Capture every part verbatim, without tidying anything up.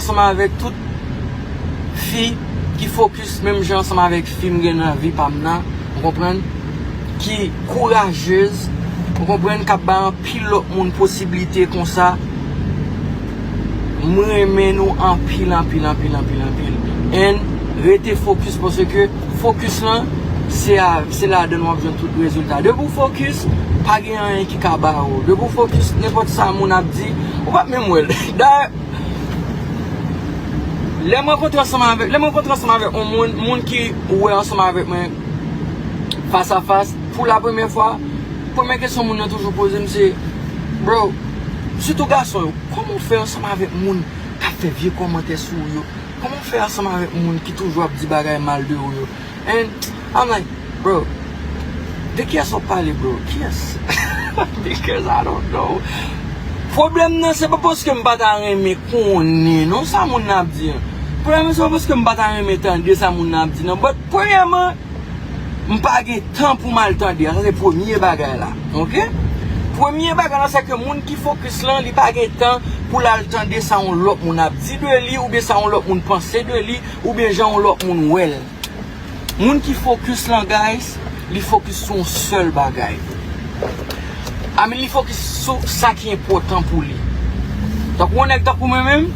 Ansanm avèk tout fi ki fokis menm jan ansanm avèk fi m gen nan vi pa m nan, ou konprann, ki kourajez, ou konprann, k ap bay anpil lòt moun posiblite konsa. M renmen nou anpil, anpil, anpil, anpil, anpil. And rete fokis, paske fokis lan, se a, se ladan w ap jwenn tout rezilta. Depi w fokis, pa gen anyen ki ka bare w. Depi w fokis, nenpòt sa moun ap di, ou p ap menm wè l. Dayè, lè m rankontre ansanm avèk, lè m rankontre ansanm avèk yon moun, moun ki wè ansanm avèk mwen fas a fas, pou la premyè fwa, premyè kesyon moun nan toujou poze m se, bro, sitou gason yo, kòman w fè ansanm avèk moun k ap fè vye kòmantè sou ou yo? Kòman w fè ansanm avèk moun ki toujou ap di bagay mal de ou yo? And I'm like, bro, de kiyès w ap pale, bro? Kiyès? Because I don't know. Pwoblèm nan, se pa paske m pa ta renmen konnen non sa moun nan ap di an. Pwoblèm nan, se pa paske m pa ta renmen tande sa moun nan ap di non. But premyèman, m pa gen tan pou m al tande a. Sa se premye bagay la. Oke? Premye bagay la, se ke moun ki fokis lan, li pa gen tan pou l al tande sa yon lòt moun ap di de li, oubyen sa yon lòt moun panse de li, oubyen jan yon lòt moun wè l. Moun ki fokis lan, guys, li fokis sou yon sèl bagay. I mean, li fokis sou sa ki enpòtan pou li. Tankou yon nèg tankou mwen menm,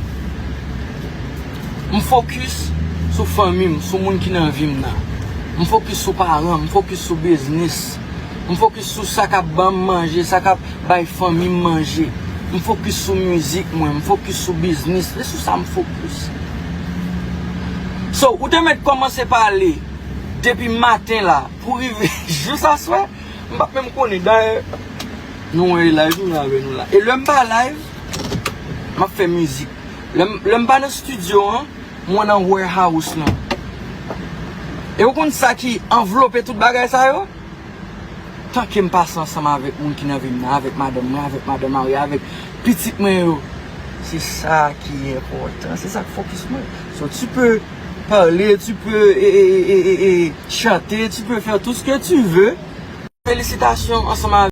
m fokis sou fanmi m, sou moun ki nan vi m nan. M fokis sou paran m, m fokis sou biznis. M fokis sou sa k ap ban m manje, sa k ap bay fanmi m manje. M fokis sou mizik mwen, m fokis sou biznis. Se sou sa m fokis. So, ou te mèt kòmanse pale depi maten la pou rive jis aswè, m p ap menm konnen. Dayè, nou wè live, nou la avè nou la. E lè m pa live, m ap fè mizik. Lè m, lè m pa nan studio an, mwen nan warehouse lan. E ou konn sa ki anvlope tout bagay sa yo? Tanke m pase ansanm avèk moun ki nan vi m nan, avèk madanm mwen, avèk madan mari, avèk pitit mwen yo. Se sa ki enpòtan, se sa k fokis mwen. So, tu peux parler, tu peux, e, e, e, e, e, chanter, tu peux faire tout ce que tu veux. Felisitasyon ansanm avèk